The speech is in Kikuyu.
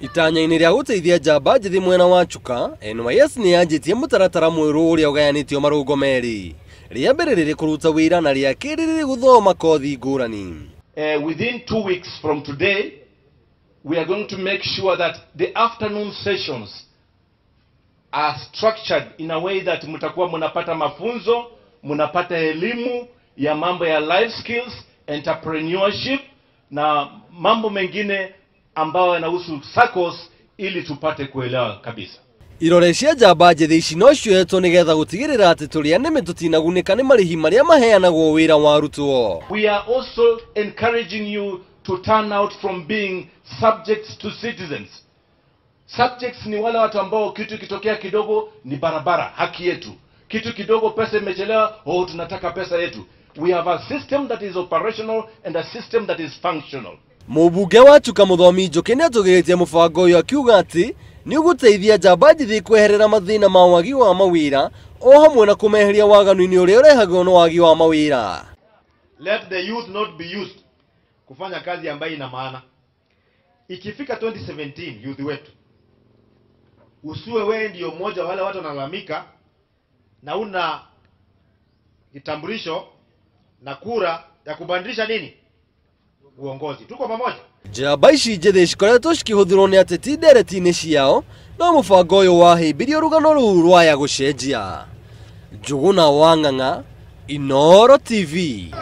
Itanya-inĩ rĩa gũteithia njamba njĩthĩ mwena wa Chuka, NYS nĩ yanjĩtie mũtaratara mwerũ ũrĩa ũgayanĩtio marũngo merĩ. Rĩa mbere rĩrĩ kũruta wĩra na rĩa kerĩ rĩrĩ gũthoma kothi ngũrani. Within 2 weeks from today, we are going to make sure that the afternoon sessions are structured in a way that mtakuwa mnapata mafunzo, mnapata elimu ya mambo ya life skills, entrepreneurship na mambo mengine ambayo yanahusu SACCOS ili tupate kuelewa kabisa. Irore cia njamba njĩthĩ ici no cioetwo nĩgetha gũtigĩrĩra atĩ tũrĩ anĩme tũtinagunĩka nĩ marĩhi marĩa maheanagwo wĩra warutwo. We are also encouraging you to turn out from being subjects to citizens. Subjects ni wale watu ambao kitu kitokea kidogo ni barabara, haki yetu. Kitu kidogo pesa imechelewa, oh tunataka pesa yetu. We have a system that is operational and a system that is functional. Mũmbunge wa Chuka Mũthomi Njũkĩ nĩatũgĩrĩtie mũbango ũyũ akiuga atĩ nĩ ũgũteithia njamba njĩthĩ kweherera mathĩna ma wagi wa mawĩra o hamwe na kũmeheria waganu-inĩ ũrĩa ũrehagwo nĩ wagi wa mawĩra. Let the youth not be used kufanya kazi ambayo ina maana. Ikifika 2017 youth wetu, usiwe wewe ndio mmoja wale watu wanalalamika na una kitambulisho na kura ya kubadilisha nini uongozi. Tuko pamoja. Njamba ici njĩthĩ cikoretwo cikĩhũthĩrwo nĩ ateti ndereti-inĩ ciao, no mũbango ũyũ wahĩmbĩrio rũgano rũu rwaya gũcenjia. Njũgũna wa Ng'ang'a, Inooro TV.